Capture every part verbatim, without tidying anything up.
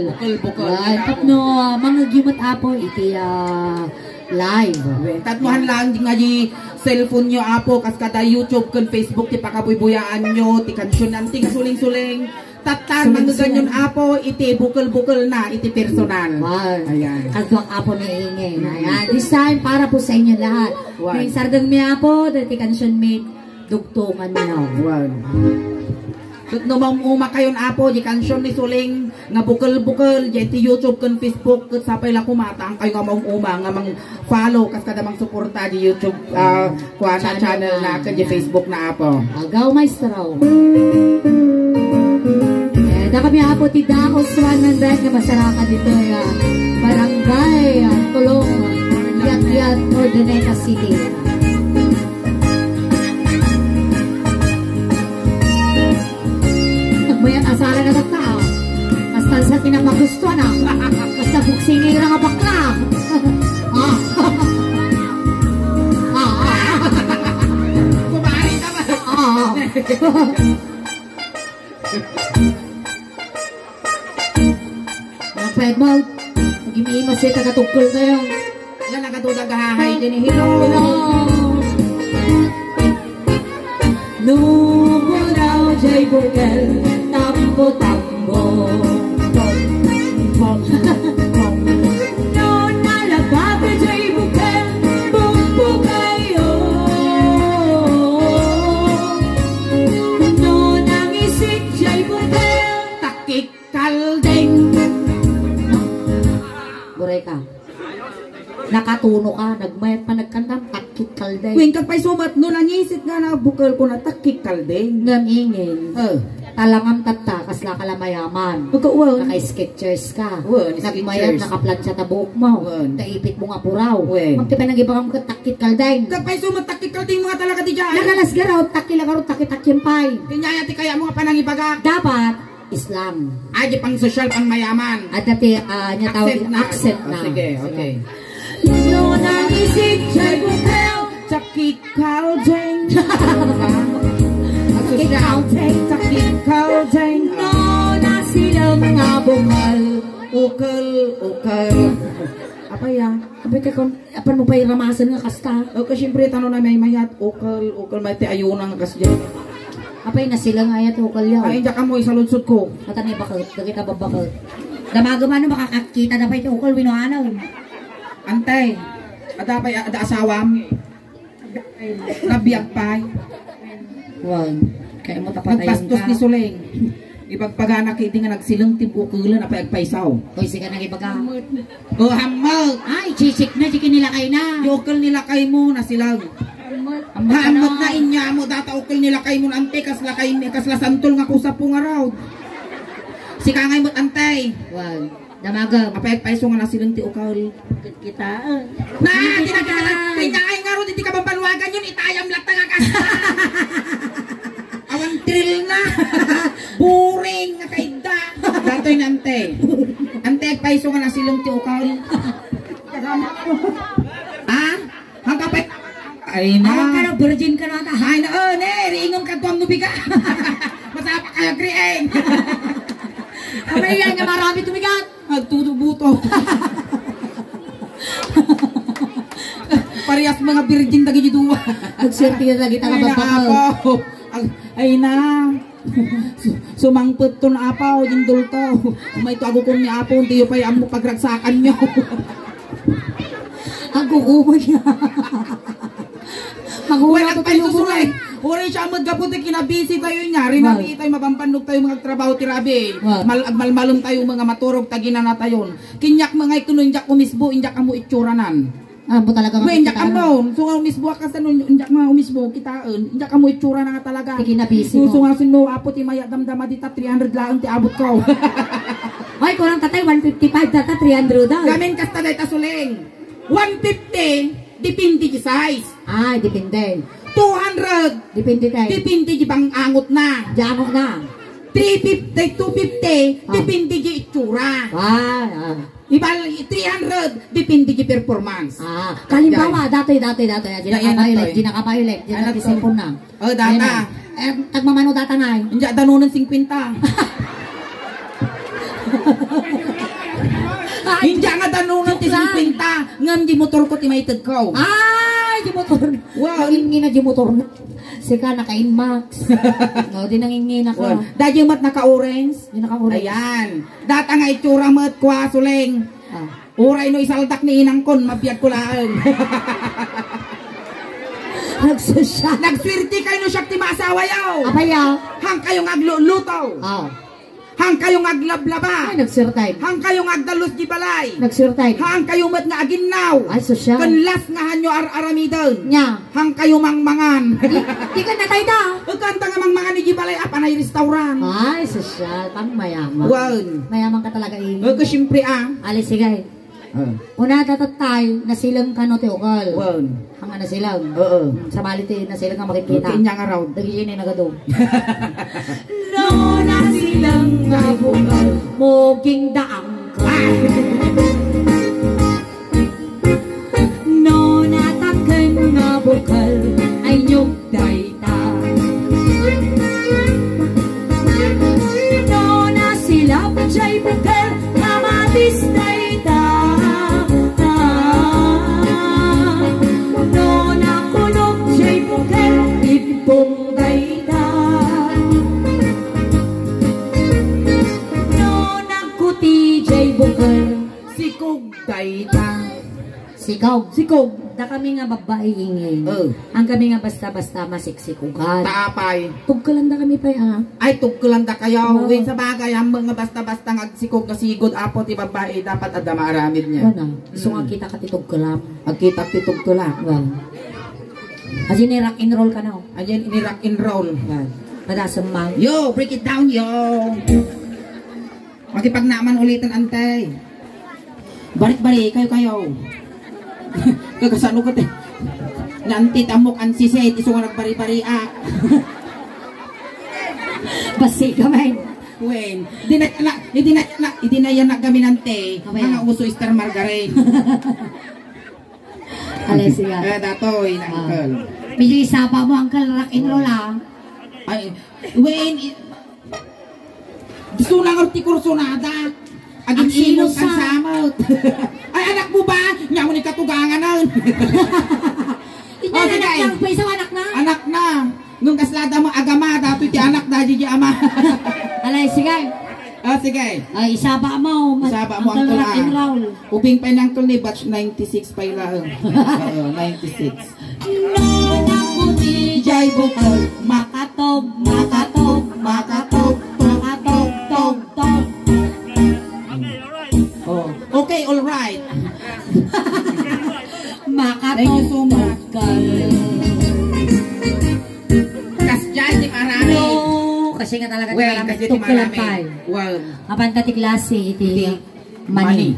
Bukol, bukol. Ay, tapno, ah, mangagyo met, Apo, iti, ah, live. Wen, tapno han lang nga di cellphone nyo, Apo, kas kada YouTube ken Facebook ti pakabuybuyaanyo, ti kansion, anting suling-suling. Tatta, suling-suling. Mangganyon, Apo, iti bukol-bukol na, iti personal. Wow. Ayan. Kaduak, Apo, ni Ingen. Mm. Ayan. This time, para po sa inyo lahat. Wow. May sardeng mi, Apo, dati kansion mi, Dugtongan niyo. Wen. Ket no maum-uma kayon, Apo, di kansion ni Suling nga bukel-bukel, di iti YouTube ken Facebook, ket sapay la koma, haan kayo nga maum-uma nga mang-follow, kas kada mangsuporta di YouTube, ah, kuana, channel na, ken di Facebook na, Apo. Agaw, maestro. Eh, da kami, Apo, ti Daos one hundred nga masarakan ditoy, ah, Barangay, ah, Tulong, Yat-Yat, Urdaneta City. Nagmayat a sala na tatta, ah. Hasta sa kinamagustuhan, ah. Hasta buksingira nga bakla. Ah. Ah, ah. Kumari ka ba? Ah, ah. Ang pwede mo, mag-imimas siya, tagatugkol kayo. Nga nagatudag hahay din, eh. Hello. Hello. Numuraw jay bukel, tambo-tambo. No nalabag jay bukel, bumbo kayo. No nangisit jay bukel, takik kaldeng. Buray ka. Nakatuno ka, nagmayat pa nagkandam, takik kaldeng. Wen, kapay sumat, no nangisit nga na, bukel ko na, takik kaldeng. Ngem ingen. Eh. Talangam tatta, kasla ka la mayaman. Pagka-, wen. Naka-Skechers ka. Wen, nagmayat, Skechers. Nakaplancha ta buok mo. Wen. Taipit mo nga puraw. Wen. Magtipay nang ibagam ket takik kaldeng. Kapay sumat, takik kaldeng mga talaga di dyan. Nagalas garot, takil garot, takit-takit pay. Kanyaya ti kaya mo nga panangibaga. Dapat, Islam. Ay, di pang sosyal, pang mayaman. Adda ti, ah, nya tawag accent na. Accent na. Oh, sige, okay. No nangisit jay bukel, takik kaldeng. Takik kaldeng. Takik kaldeng. No nasileng nga bukel, ukel, ukel. Apay, ah? Apay, ka kon Apan mo pay ramasen nga kasta. O, ka, siyempre, tano na may mayat, ukal, ukal, may ti ayuna nga kasdiay. Apay, nasila nga ayat ukal yaw. Ay, injak mo, isaludsod ko. Atan ni baket, dagita babaket. Damaga man, makakakita na pay ti ukal, wino ano. Antay, ada pay, ada asawam. Nabiag pay. Wan, kaya mo tapatayon ka. Nagbastos ni Suleng. Ibagpagana kay di nga nagsileng ti bukulan a pagpaysaw. Hoy, sika nang ibaga. O, hammo. Ay, chisik na, di kinilakay na. Di ukol nilakay mo, nasilaw. Hammo. Hammo na inya mo, data ukol nilakay mo, ante, kas lakay, kas la santol nga kusa po nga raw. Sika ngay mo't, ante. Wow. Damagam. Apay, payso nga nasileng ti ukol. Kita. Na, di na kita, di na ay nga ro, di ka mabanwagan yun, itayam lang ta nga kasta. Awan thrill na. Boring nga kaida. Datoy na, ante. Ante, agpayso nga nasilong ti ukol. Ha? Ang kapay. Ay na. Awan ka na, virgin ka na ata. Ay na, oh, ne, riingon ka tuwang nubiga. Masapa kayo, agriing. Kamay yan nga marami tumigat. Agtutubuto. Parehas mga virgin dagiti dua. Agswerte na dagita nga babbakal. Ay na, apo. Ag-, ay na. Su-, sumangpet ton apaw, dindol to. Umay to agukon ni apo, diyo pay ammo pagragsakan nyo. Agukon niya. Maghula to tayo, susuray. Uray siya met gapu ti kinabisi tayo nga. Rinami tayo, mabambannog tayo, mga trabaho ti rabi. Mal-, agmalmalem tayo, mga maturog, taginana tayo. Kinyak mga ikuno, injak umisbo, injak amo itsuranan. Ah, mo talaga. Wen, injak amo. So nga umisbo, akas ano, injak mga umisbo, kitaen. Injak amo itsura na nga talaga. Ti kinabisi mo. So nga sino, apo ti maya damdama dita, three hundred laeng ti abot ko. Ay, kurang tatay, one fifty-five data, three hundred daw. Gamin kasta dayta, Suleng. One fifty, depende di size. Ah, depende. Two hundred, depende tayo. Depende di bang angot na. Di angot na. Three fifty, two fifty, ah, depende di itsura. Ah, ah. Ibal, three hundred, depende di performance. Ah, kalimbawa, datoy, datoy, datoy. Di na kabayo, di na kabayo, di na cellphone na. Oh, data. Ayan na. Eh, tagmamano data nga eh. Hindi, danunan singkwenta. Ay, India nga danungan ti joke lang. Singkwenta, ngem di motor ko ti maited ko. Ay, di motor. Wow. Nangingina di motor. Sika, naka-Inmax. No, di nangingina ka. Wow. Dagiti met naka-orange. Di naka-orange. Ayan. Data nga itsura met, kua, Suleng. Ah. Uray no isaldak ni inangkon, mabiag ko laeng. Nagsusya. Nagswerte kayo no siak ti maasawa yaw. Apaya? Hang kayo nga agluluto. Ah. Hang kayo nga aglablaba. Ay, nagsurtay. Hang kayo nga agdalus di balay. Nagsurtay. Hang kayo met nga aginnaw. Ay, sosyal. Ken last nga hanyo ar-aramiden. Nya. Hang kayo mangmangan. Di, di ka natay da. Ikaw anta nga mangmangan di balay, apanay restaurant. Ay, sosyal. Pang mayaman. Wan. Mayaman ka talaga, eh. Ikaw, siyempre, ah. Ali, sige. Ah. Una, tatatay, nasileng kano ti ukol. Wan. Ang nga nasileng. Oo. Sabali ti nasileng nga makikita. Okay, niya nga raw. Dagiti ni nagadu. No, nasileng nga bukol, muging daang ka. Ah! No, natakken nga bukol, ay nyug dayta. No, nasilap jay bukol, kamatis dayta. No, nakulog jay bukol, ippong dayta. No, nagkuti jay bukol, sikog dayta. Sikog. Sikog. Da kami nga babbai, ingen. Oh. Ang kami nga basta-basta masiksikugan. Taapay. Tugkalan da kami pay, ah. Ay, tugkalan da kayo. Oo. Wen, sa bagay, ang mga basta-basta nga agsikog nga sigod, apo ti babbai, dapat adda maaramid niya. Wala. Gusto nga Mm. kita ka ti tugkalam. Agkita ti tugkalam. Wala. Asin ni rock and roll ka na, oh. Ayan, ni rock and roll. Wala. Kada semang. Yo, break it down, yo. Makipagnaman ulitan, ante. Bari-bari kayo, kayo. Kagasano ka, te? Nanti tamok ang sisit, iso nga nagbari-bari, ah. Basi ka, man. Wen, di na, na, di na, na, di na yan naggaminante. Kamay, mga ah. Uso Star Margarine. Alay, siya. Eh, datoy, Ah. Uncle. Medyo isaba mo, Uncle, rock and roll, ah. Ay, Wen, i-, Suna nga ti kursunada. Aging Ang imong silos, ah. Kansamot. Ay, anak mo ba? Nya mo ni katuganganan. Iti Oh, anak sige. Lang, pa isang anak na? Anak na. Nung kaslada mo, agama, datoy ti anak, da, di, di ama. Alay, sige. Oh, sige. Ay, isaba mo. Isaba mo ang ang tula. Rock and roll. Ubing pa nang tuli, batch ninety-six pa ila. Oo, ninety-six. No, nakuti jay bukol, makatog, makatog, makatog, makatog, tog, tog. Oh, okay, all right. Makatog, Thank you so much. Bukol. Kasdiay ti marami. No, kasi nga talaga ti Well, marami. Kasi ti Tugkalan marami. Pay. Well. Apan ka ti klase iti Iti Mani. Mani.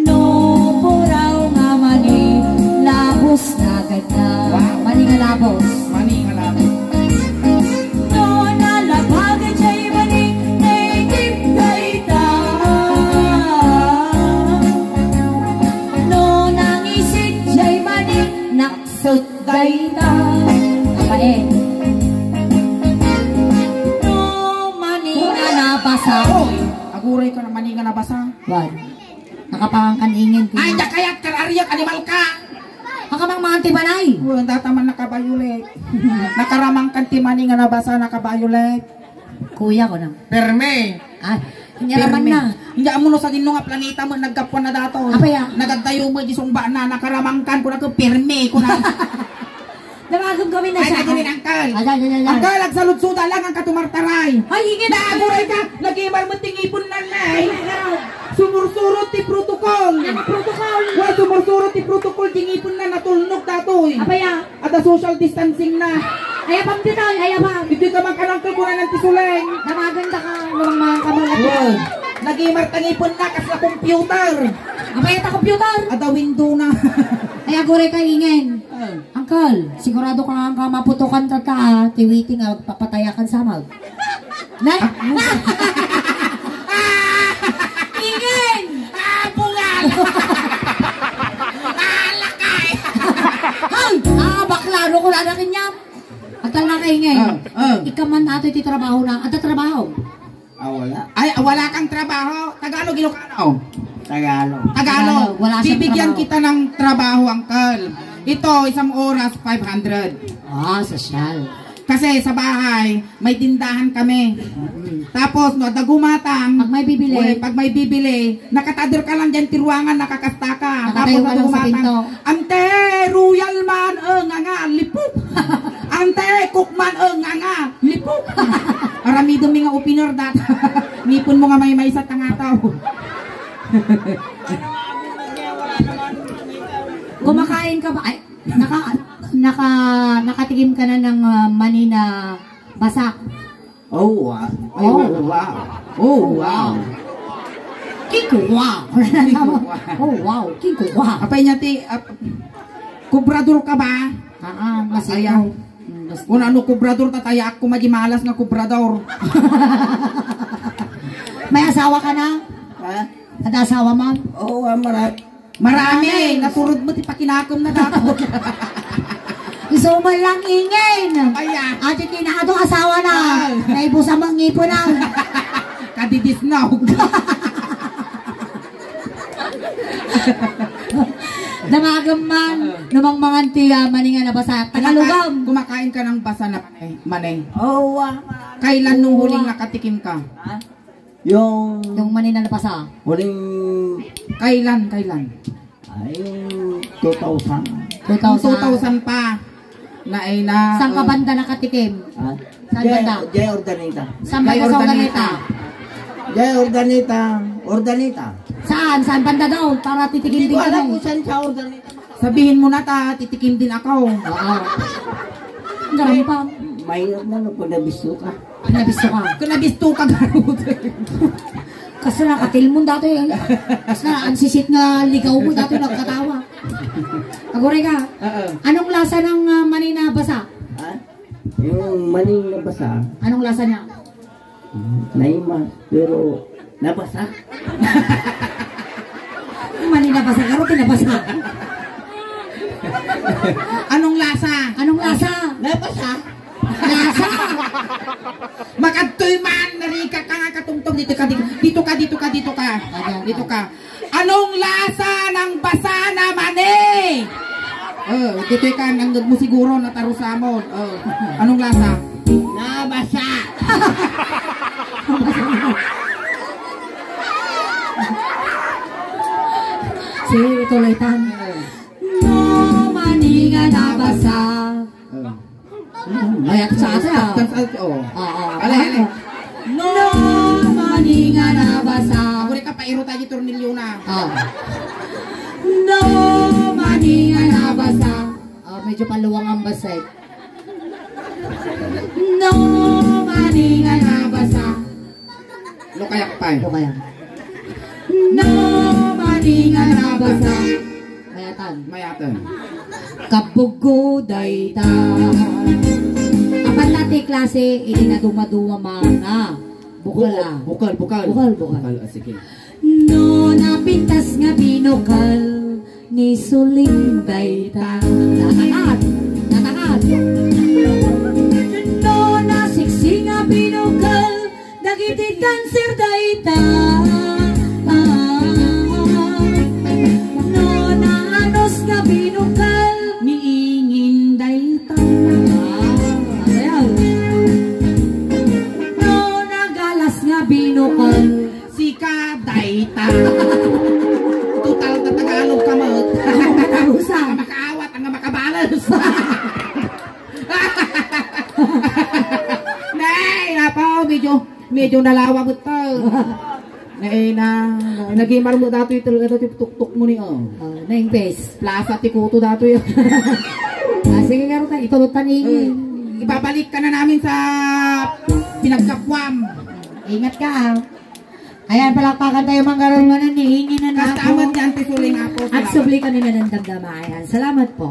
No puraw nga mani, labos na gayta. Wow. Mani nga labos. Mani nga labos. No nalabag jay mani, native dayta. No nangisit jay mani, naksot dayta. Apa, eh? No mani nga nabasa. Oy, aguray ka na mani nga nabasa. Wan. Nakapangan kan ingen ko. Ay, da kayat, karariak, animal ka. Ang kamang mangan ti banay. Well, data man naka-violet. Nakaramang kan ti mani nga nabasa, naka-violet. Kuya ko na. Perme. Ah, inyaraman Perme. Na. Hindi amo no sa dinno nga planeta mo, nagkapuan na dato. Apa ya? Nagagdayo mo, di sungba na, nakaramang kan, kuna ko, perme, kuna. Namagun kami na Ay, siya. Ay, Uncle. Ay, ay, ay, ay. Uncle, agsaludsuda lang ang katumartaray. Ay, higit. Naaguray ka, nagimar mo tingipon na na eh. Sumursurot ti protocol. Ang protocol. Wa, sumursurot ti protocol, tingipon na, natulnog datoy. Apaya? Ada social distancing na. Ayapam ti tayo, ayapam. Ito ka man kanang kagunan ng tisuleng. Namagun ta ka, lumang mga kamang. Wow. Nagimar tangipon na, kasla computer. Apaya ta computer? Ada window na. Ay, aguray ka, ingen. Ah. Uncle, sigurado ka nga, nga maputokan ta ta, ah. Ti waiting, ah, magpapatayakan sa mag. Nay? Ingen! Ah, bungal! Ah, lakay! Ay! Ah, bakla, ano ko na anak niya? Agtal na ka, ingen. Ah, ah. Ikaman ato iti trabaho na. Ada trabaho? Ah, wala. Ay, wala kang trabaho. Tagalog, Ilocano. Tagalog. Tagalog. Tagalog, wala siyang Bibigyan trabaho. Kita ng trabaho, uncle. Ito, isang oras, five hundred. Ah, sosyal. Kasi sa bahay, may tindahan kami. Mm. Tapos, no, adda gumatang, Pag may bibili. Uy, pag may bibili, nakatader ka lang dyan, tiruangan, nakakasta ka. Nakatayo Tapos, ka adda lang sa gumatang, pinto. "Ante, royal man, eh, nga nga, lipok." "Ante, cook man, eh, nga nga, lipok." Aramidem mi nga opener data. Ngipon mo nga may maysa tangataw. Kumakain ka ba? Ay, naka, naka, nakatikim ka na ng, ah, mani na basa? Oh, wow. Ay, Oh. Wow. Oh, wow. King kuwa. King kuwa. Oh, wow. King kuwa. Apay niya ti, ap-, kubrador ka ba? Ah, ah, mas Ay, ikaw. ah. Mm, basta. Kung ano kubrador, tatayaak ko madi malas nga kubrador. May asawa ka na? Ha? Ada asawa mo? Oo, ah, marami. Marami. Marami. Naturod mo, ti pakinakom na dapat. Iso man lang ingin. Ay, ah. Ati kinado asawa na. Ay. Naibusa mo ang ngipon na. Kadidisnog. Damagem man, Oo. Numangmangan ti, ah, mani nga nabasa. Tagalogam. Kumaka-, kumakain ka ng basa na mani? Mani? Oo, ah, marami. Kailan nung Oo, huling ah. nakatikim ka? Ha? Yung Yung mani na nabasa. Huling Kailan, kailan? Ay, two thousand. Two thousand. Two thousand pa. Na ay na, Saan ka uh, banda nakatikim? Ha? Saan Jay, banda? Jay Urdaneta. Saan Jay banda sa Urdaneta. Urdaneta? Jay Urdaneta. Urdaneta. Saan? Saan banda daw? Para titikim Hindi din ko alam kami. Kung saan sa Urdaneta. Sabihin mo na ta, titikim din ako. Oo. Garam pa. Mahirap na no, kung nabisto ka. Kung nabisto ka. Kung nabisto ka, garot. Kasla, katilmon datoy, eh. Kasla, ang sisit nga ligaw mo datoy, nagkatawa. Aguray ka. Oo. Anong lasa ng, ah, mani na basa? Ha? Yung mani na basa? Anong lasa niya? Naima, pero nabasa. Mani na basa, karo ti nabasa. Anong lasa? Anong lasa? Nabasa. Lasa! Makadtoy man, narika ka nga katungtong. Dito ka, dito, dito ka, dito ka, dito ka. Ayan. Dito ka. Anong lasa ng basa na mani? Oh, dito ka, nanggag mo siguro, natarusamon. Oh, anong lasa? Nabasa! Sige, ituloy tan. No, mani nga nabasa. Oh. Mayat sa asa. Tan sa, oh. Oo. Ale, ale. No, mani nga nabasa. Ako rin ka, pairo tayo tornilyo na. Oh. No, mani nga nabasa. Oh, medyo paluwang ang basa eh. No, mani nga nabasa. Lukayak pa eh. Lukayak. No, mani nga nabasa. Mayatan. Mayatan. Kabuggo dayta. Apat ti klase, iti nadumaduma nga. Bukal, Bu-, ah. Bukal, bukal. Bukal, bukal. Bukal, ah, sige. No napintas nga binukal, ni Suling dayta. Natangat! Natangat! No nasiksi nga binukal, dagiti dancer dayta. Ah, no naanus nga binukal, ni Ingin dayta. Ah, sayaw. No nagalas nga binukal, Sika, dayta. Total na Tagalog ka, mat. Ang makarusa. Ang makaawat, ang makabalas. Nay, napaw, medyo, medyo nalawa mo to. Nay, na, nagimar mo datoy, talaga datoy, tuktok mo ni, oh. Oh, naimpes. Plaza ti Kuto datoy. Ah, sige, nga, Rutan, itulot ta ni. Eh, ibabalik ka na namin sa pinagkapuam. Ingat ka, ah. Ayan, palakpakan tayo, manggaron manen, ni Ingin na Kasta nako. Amat yan, ti Suling Apo. At salamat. Subli kami na nandamdama. Ayan, salamat po.